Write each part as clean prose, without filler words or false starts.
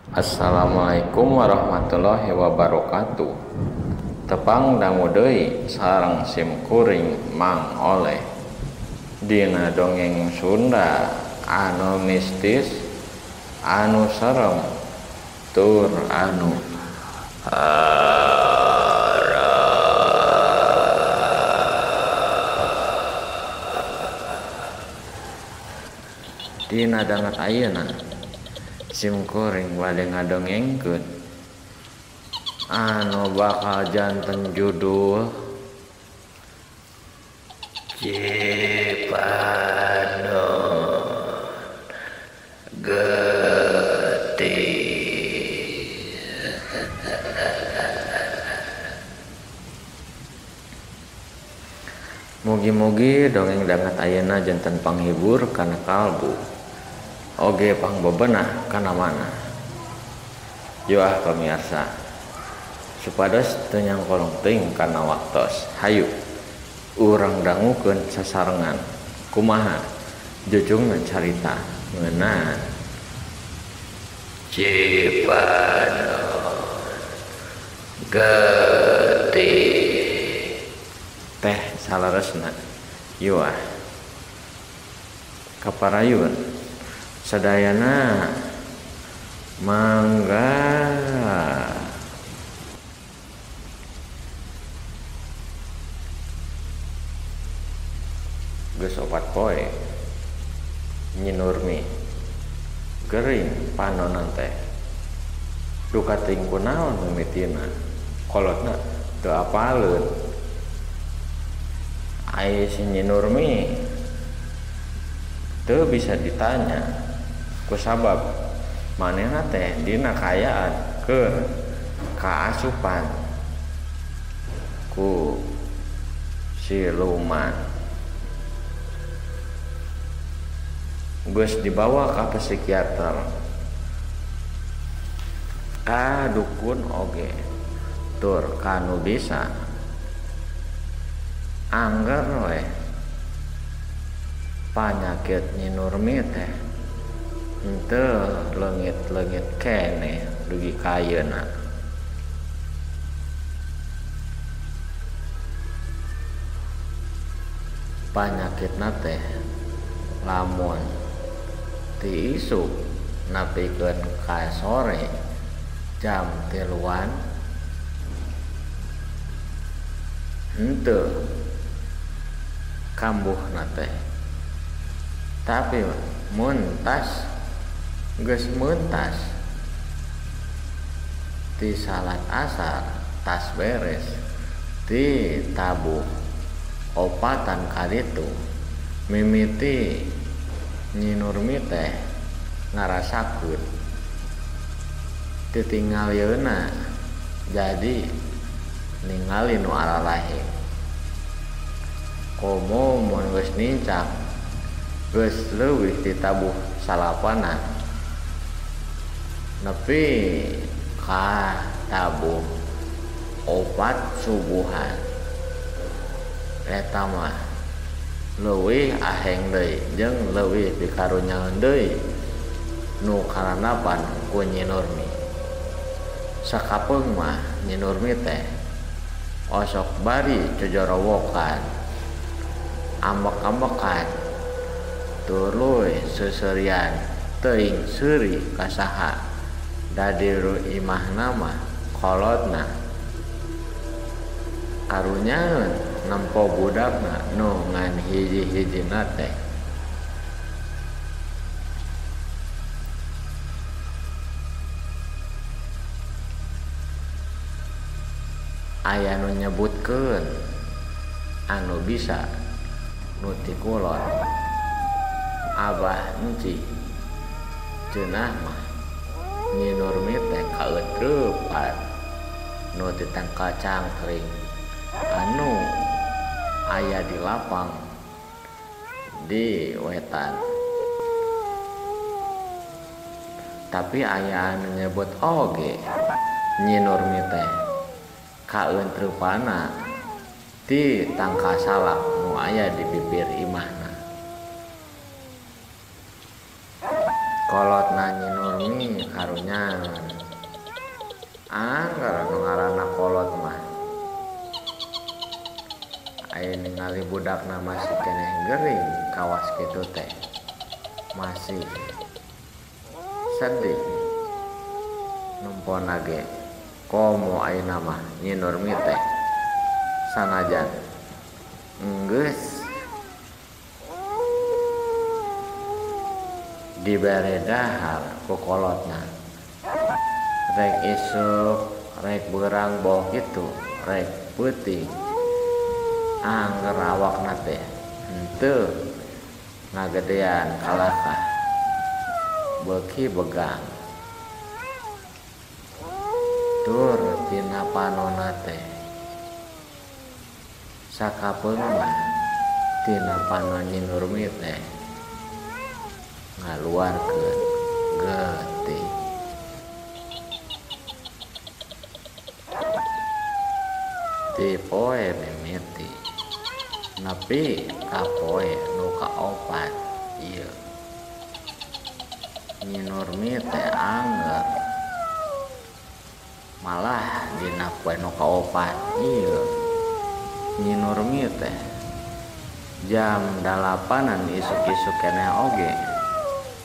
Assalamualaikum warahmatullahi wabarakatuh. Tepang dangu deui sareng sim kuring Mang Oleh dina dongeng Sunda anu mistis, anu serem, tur anu dina danget ayeuna sim kuring bade ngadongengkeun anu bakal janten judul Cipanon Getih. Mugi-mugi dongeng danget ayeuna janten panghibur kana kalbu, oge pangbebenah kana mana. Yo ah pamirsa, supados teu nyangkolong teuing kana waktos. Hayu urang dangukeun sasarengan kumaha jujungna carita ngeunaan Cipanon Getih teh saleresna. Yo ah kaparayun sadayana mangga. Geus opat poe Nyi Nurmi gering panonan teh duka teuing kunaon mimitina, kolotna teu apaleun. Ai si Nyi Nurmi teu bisa ditanya kusabab manehna teh dina kaayaan keur kaasupan ku siluman. Geus dibawa ka psikiater, ka dukun oge, tur ka nu bisa. Angger we panyakit Nyi Nurmi teh henteu leungit-leungit keneh dugi ka ayeuna. Panyakitna teh lamun ti isuk nepikeun ka sore jam 3-an henteu kambuhna teh, tapi muntas geus muntas ti salat asar tas beres ti tabuh opatan kaditu mimiti Nyi Nurmi teh ngarasakeun titingalieuna jadi ningali nu aralahing. Komo mun geus nincak geus leuwih ti tabuh salapanan nepi ka tabuh opat subuhan, eta mah leuwih aheng deui jeung leuwih pikarunyaeun deui nu karanapan ku Nyi Nurmi. Sakapeung mah Nyi Nurmi teh osok bari cojorowokan, ambek-ambekan, tuluy seuseurian teuing seuri ka saha da diru imahna mah kolotna karunyaeun nempo budakna nu ngan hiji-hijina teh. Aya nu nyebutkeun anu bisa nu ti kulon Abah Enci cenah mah Nyi Nurmi teh kaeuteupan nu ti tangkal cangkring anu aya di lapang di wetan. Tapi aya anu nyebut oge Nyi Nurmi teh kaeuntrupana ti tangkal salak nu aya di bibir imahna. Kolotna Nyi Nurmi karunya dikarunyaeun. Angger nu ngaranna kolot mah aya ningali budakna masih keneh gering kawas kitu teh masih sedih numpona ge komo ayeuna mah Nyi Nurmi teh sanajan enggeus dibere dahar ku kolotna rek isuk rek beurang boh kitu rek peuting angger awakna teh henteu ngagedean kalakah beuki begang tur tina panona teh sakapeung mah tina panon Nyi Nurmi teh ngaluarkeun getih. Ti poe mimiti nepi ka poe nu kaopat ieu Nyi Nurmi teh angger malah dina poe nu kaopat ieu Nyi Nurmi teh jam 8-an isuk-isuk keneh oge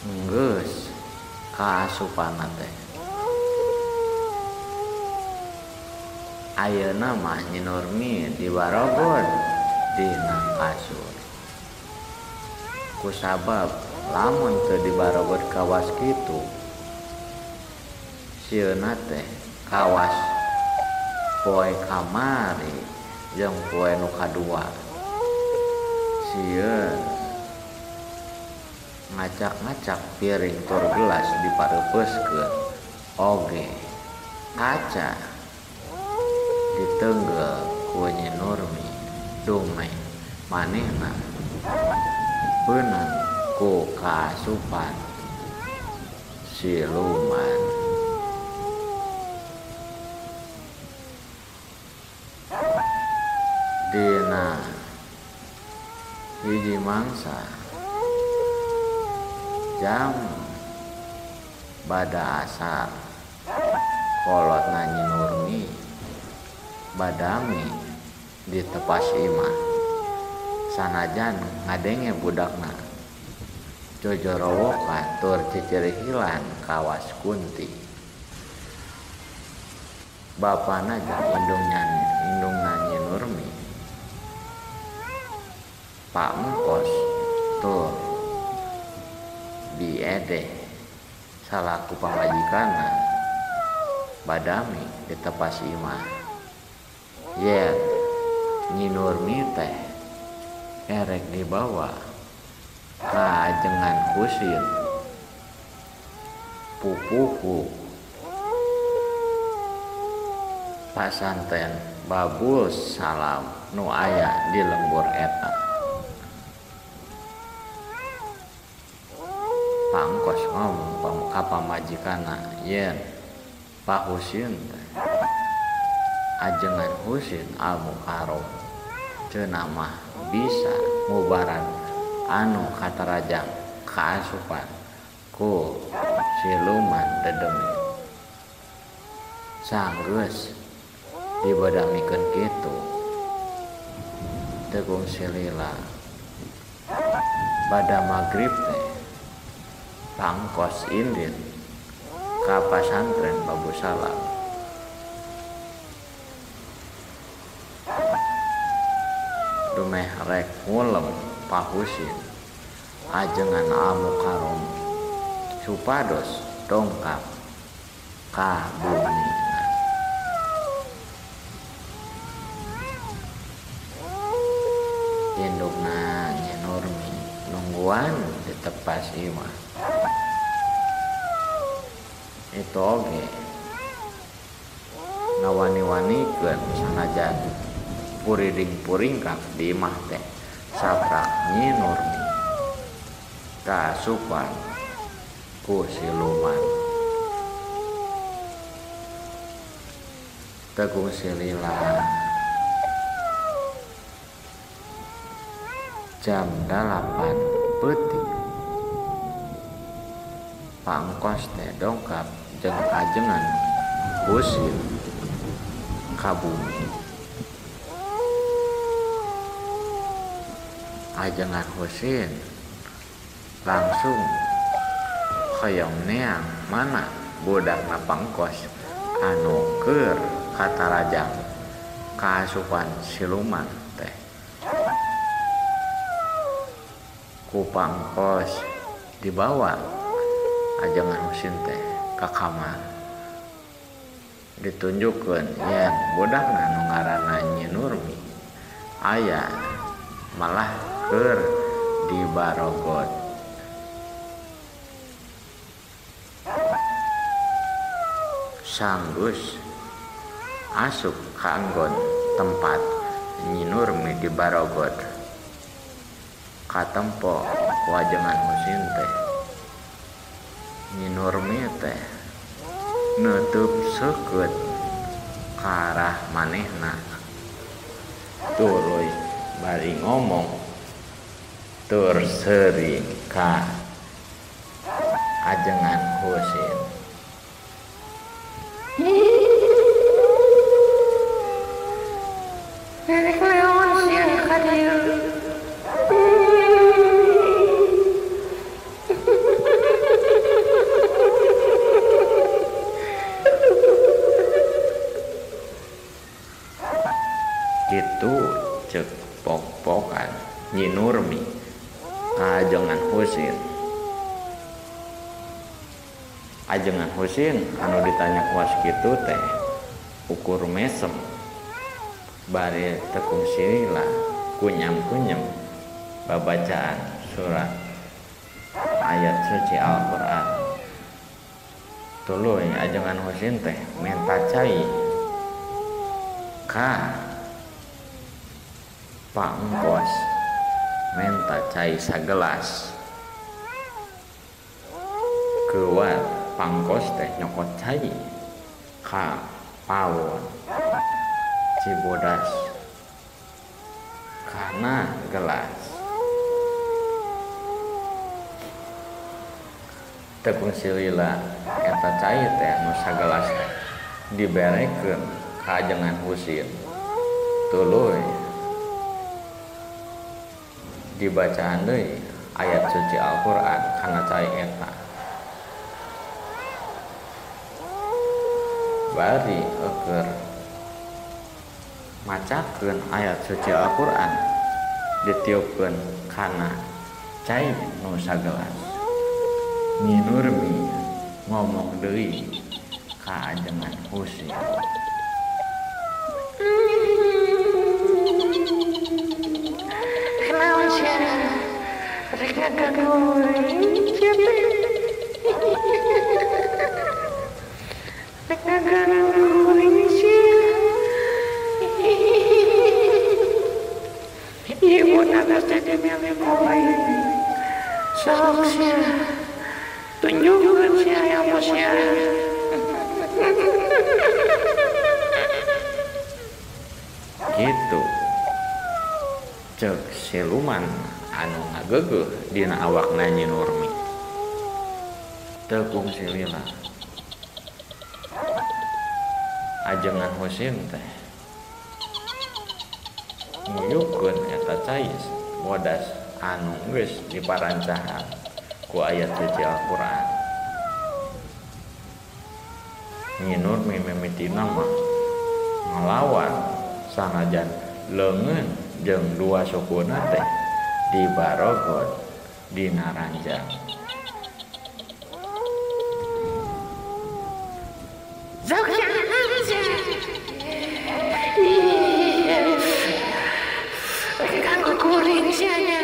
enggeus kaasupanna teh. Ayeuna mah Nyi Nurmi dibarogod dina kasur kusabab lamun teu dibarogod kawas kitu sieuna teh kawas poe kamari jeung poe nu kadua sieun ngacak-ngacak piring tur gelas dipareupeuskeun oge kaca ditenggel ku Nyi Nurmi dumeh manehna beunang ku kaasupan siluman. Dina hiji mangsa jam bada asar kolotna Nyi Nurmi badami ditepas imah sanajan ngadenge budakna jojorowokan tur cicirihilan kawas kunti. Bapana jeung indungna Nyi Nurmi Pak Engkos tur biedeh salaku pamajikanna badami ditepas imah yen Nyi Nurmi teh erek dibawa ka ajengan Husin pupuhu pasanten Babul Salam nu aya di lembur eta. Pangkos ngomong ka pamajikanna yen Pak Husin teh ajengan Husin Al Mukarram cenah mah bisa ngubaran anu katarajang kaasupan ku siluman dedemit. Sanggeus dibadamikeun kitu teu kungsi lila bada magrib teh pangkos indin ka pasantren Babusalam. Dumeh rek ngulem Pak Husin ajengan Al Mukarram supados dongkap ka bumi. Indungna Nyi Nurmi nungguan ditepas imah itu oge ngawani-wanikeun sanajan puriding-puringkak di imah teh saprak Nyi Nurmi kaasupan ku siluman. Teu kungsi lila jam 8 peuting pangkos teh dongkap jeung ajengan Husin ka bumi. Ajengan Husin langsung hoyong neang mana budakna pangkos anu keur katarajang kaasupan siluman teh. Ku pangkos dibawa ajengan Husin teh ka kamar, ditunjukkeun yen budakna nu ngaranna Nyi Nurmi aya malah keur dibarogot. Sanggeus asup ka anggon tempat Nyi Nurmi dibarogot, katempo ku ajengan Husin teh Nyi Nurmi teh neuteub seukeut ka arah manehna. Tuluy bari ngomong tur seuri ka ajengan Husin. Rek naon sia ka dieu? Kitu ceuk pok-pokan Nyi Nurmi ka ajengan Husin. Ajengan Husin anu ditanya kuas kitu teh ukur mesem bari tekung silila kunyam-kunyam babacaan surat ayat suci Al-Qur'an. Tuluy ajengan Husin teh menta cai ka pangkos, menta cai sagelas. Keuat pangkos teh nyokot cai ka pawon cibodas kana gelas. Tekung silila eta cai teh nu sagelas teh diberekeun ka ajengan Husin. Tuluy dibacaan deui ayat suci Al-Qur'an kana cai eta. Bari eueur macakeun ayat suci Al-Qur'an ditiupkeun kana cai nu sagelas. Nyi Nurmi ngomong deui ka ajengan Husin. Naon sia? Rek ngaganggu sia teh. Rek ngaganggu sia. Ieu budak teh dimilih ku aing. Sok sia. Tunjukkeun sia ilmu sia. Kitu ceuk siluman anu ngageugeuh dina awakna Nyi Nurmi. Tekung silila ajengan Husin teh nguyukeun eta cai bodas anu geus diparancahan ku ayat suci Al-Qur'an. Nyi Nurmi mimitina mah ngalawan sanajan leungeun jeung dua sukuna teh dibarogot dina ranjang. Ganggu kuring sia nya.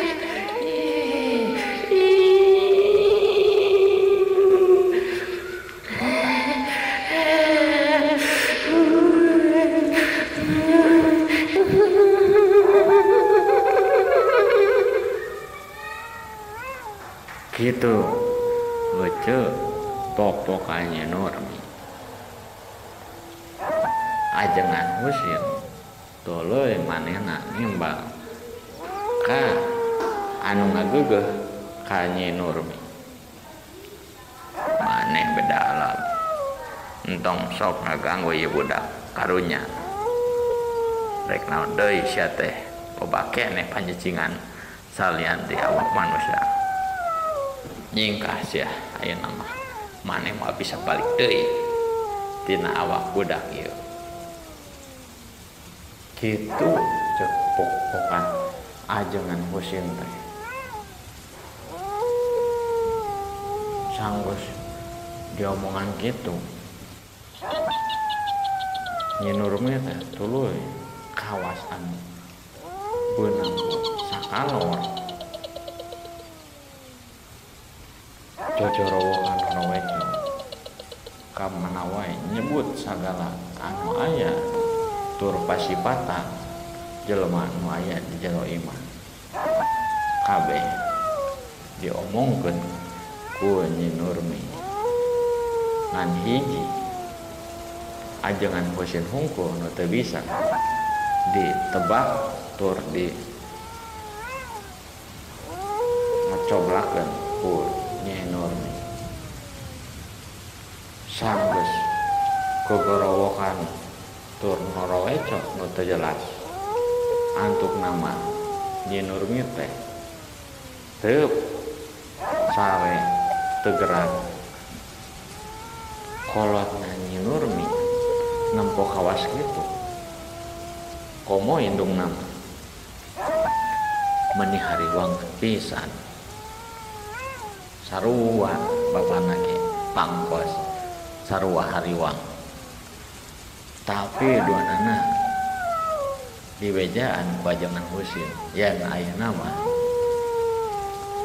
Gitu lucu pok-pokan Nyi Nurmi. Ajengan Husin tuluy manehna nimbal ka anu ngageugeuh ka Nyi Nurmi. Maneh beda alam. Entong sok ngaganggu ieu budak karunya. Rek naon deui sia teh loba keneh panyicingan salian di awak manusia. Nyingkah sia ayeuna mah maneh moal bisa balik deui tina awak budak ieu. Kitu cek pok-pokan ajengan Husin teh. Sanggeus diomongan kitu Nyi Nurmi teh tuluy kawas anu beunang sakalor. Jojorowokan roweco ka mana wae nyebut sagala anu aya tur pasipatan jelema nu aya di jero imah. Kabeh diomongkeun ku Nyi Nurmi. Ngan hiji ajengan Husin hungkul nu teu bisa ditebak tur di ngacoblakeun ku Nyi Nurmi. Sanggeus gogorowokan tur ngoroweco nu teu jelas antuk nama Nyi Nurmi teh teu sare teu gerak. Kolotna Nyi Nurmi nempo kawas kitu komo indung nama meni hariwang pisan. Sarua bapana ge pangkos sarua hariwang, tapi duanana dibejaan ku ajengan Husin yen ayeuna mah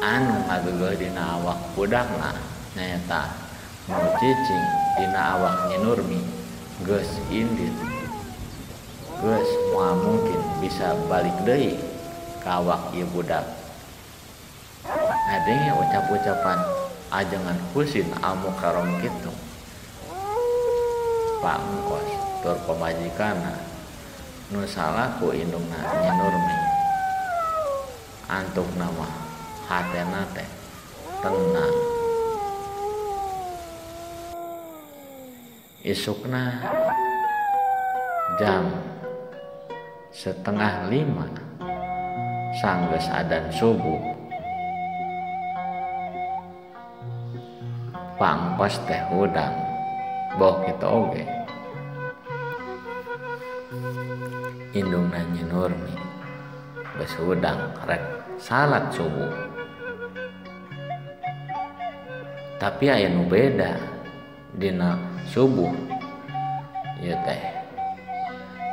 anu ngageugeul dina awak budakna nyaeta nu cicing dina awak Nyi Nurmi geus indit, geus moal mungkin bisa balik deui ka awak ieu budak. Ngadenge ucap-ucapan ajengan Husin Al-Mukarram kitu, pangkos tur pamajikanna nu salaku indungna Nyi Nurmi antuk nama hatena teh tenang. Isukna jam 4:30 sanggeus adan subuh, pangkos teh hudang boh kitu oge. Indungna Nyi Nurmi geus hudang rek salat subuh, tapi aya nu beda dina subuh ieu teh.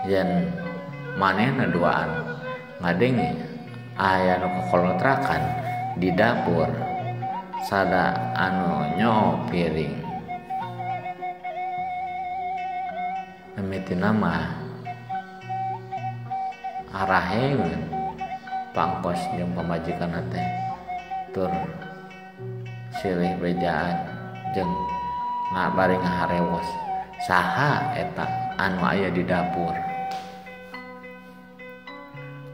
Yen manehna duaan ngadenge aya nu kokolotrakan di dapur sada anu nyoo piring. Mimitina mah arahengeun pangkos jeung pamajikanna teh tur silih bejaan jeung bari ngaharewos saha eta anu aya di dapur.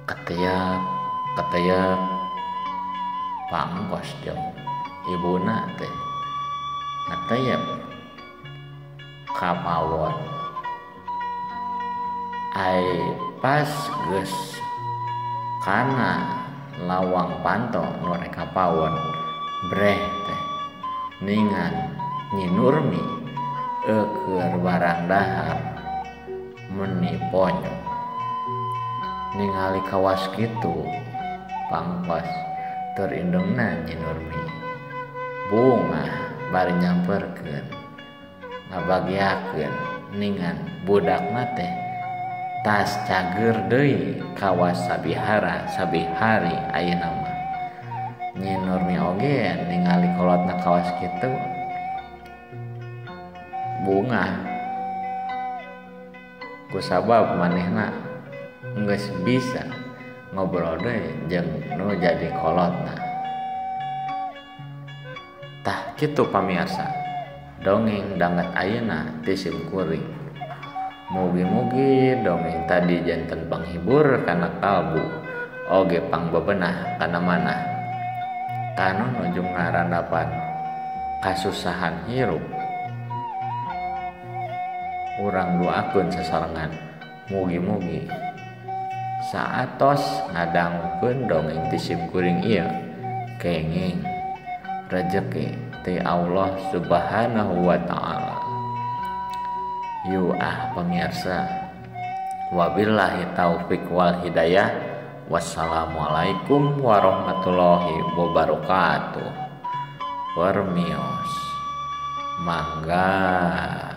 Keteyap keteyap pangkos jeung ibuna teh ngeteyap ka pawon. Ai pas geus kana lawang panto nu rek ka pawon breh teh ningan Nyi Nurmi eueur barang dahar meni ponyo. Ningali kawas kitu pangkos tur indungna Nyi Nurmi bungah bari nyamperkeun ngabagiakeun ningan budakna teh tas cager deui kawas sabihara sabihari ayeuna mah. Nyi Nurmi oge ningali kolotna kawas kitu bungah kusabab manehna geus bisa ngobrol deui jeung nu jadi kolotna. Tah kitu pamirsa dongeng danget ayeuna ti simkuring. Mugi-mugi dongeng tadi janten panghibur kana kalbu oge pangbebenah kana manah kanu nuju ngarandapan kasusahan hirup. Urang doakeun sasarengan mugi-mugi saatos ngadangukeun dongeng ti sim kuring ieu kenging rejeki ti Allah Subhanahu wa ta'ala. Yu ah pemirsa, wabillahi taufik wal hidayah. Wassalamualaikum warahmatullahi wabarakatuh. Permios mangga.